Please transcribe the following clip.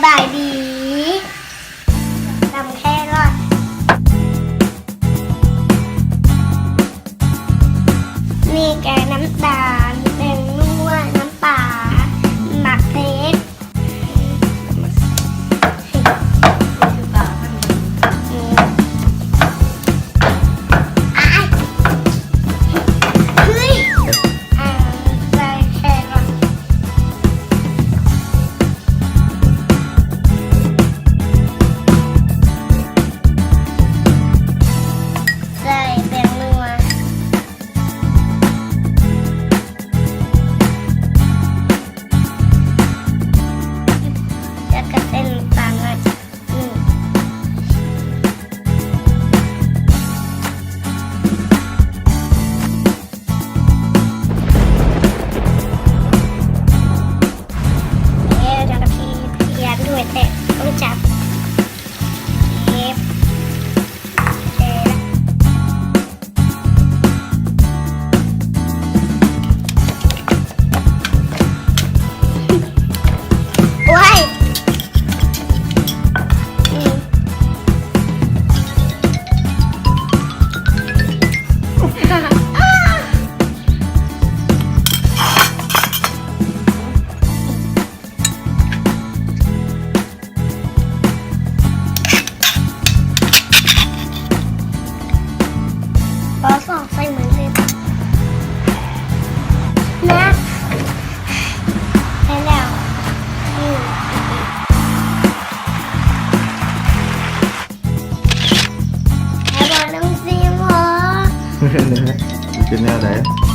ບາຍດີ ຕຳແຄຣອດ ມີແກງນ້ຳຕານ ແປ້ງນົວ ນ້ຳປາ ໝາກເຜັດ. ໃສ່ແປ້ງນົວ ແລ້ວກໍໃສ່ນ້ຳຕານໜ້ອຍໜຶ່ງ ແລ້ວຈະກະທິ ທຽນດ້ວຍແຕະ ຕ້ອງຈັບ ເກັບ ແຕ່ລະ ໂອ້ຍ ພໍສອງໃສ່ມືເລີຍ ນະ ໄດ້ແລ້ວ ອືມ ແລ້ວບໍ່ຕ້ອງຊີມບໍ? ເປັນແນວໃດ?